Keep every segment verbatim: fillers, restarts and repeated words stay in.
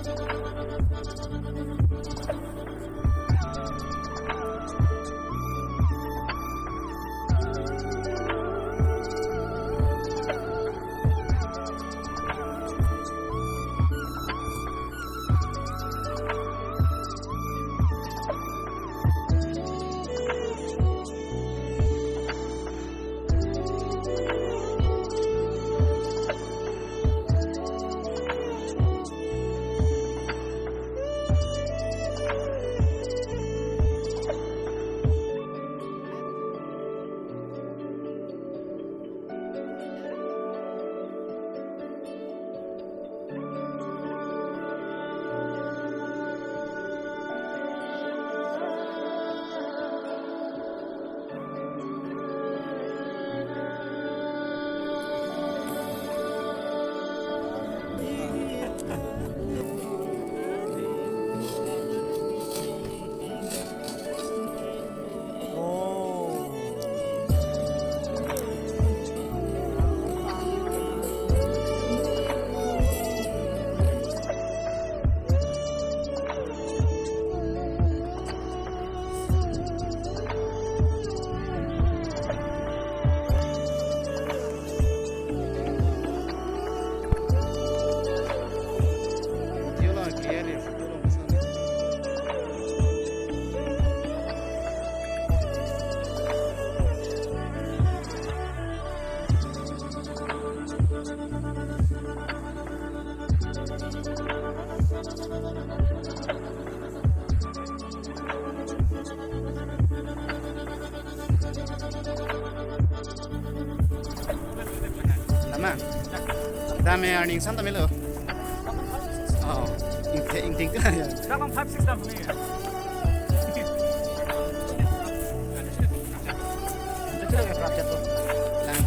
Tama. Dame arning san tame lo. Oh, ingting, ingting tu ya. Dalam five six dam ni. Lang.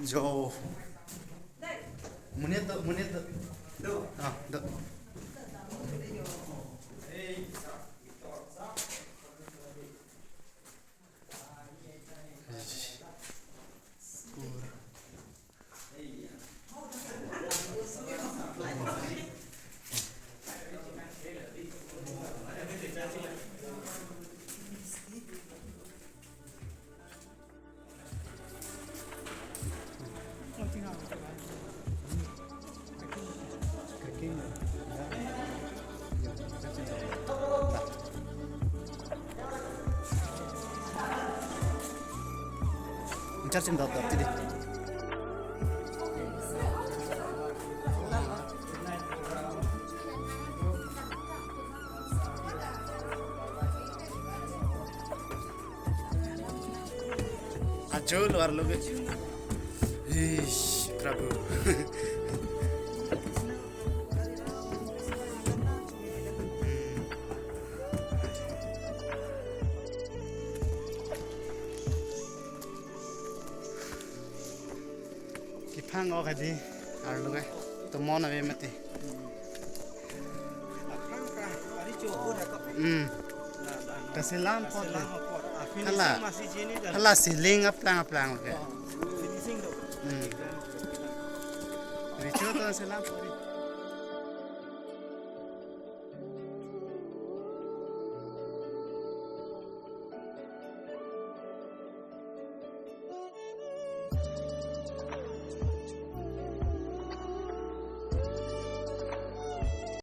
Jo. Monit do, monit do. Ah, do. Charging dot dot tidi. Ajo lo arlo ke. Ish, Prabhu. Kephang ok hadi arlo ke. Tomon ave mati. Aphrang ka, ari cho ko ra ko. Hmm. Na, na, na. Kaselam apot le. Kaselam apot. Ah, finishing hala, masih jini dah. Hala ceiling aplang aplang ke. Oh, finishing do. Hmm. Richo to selam apot.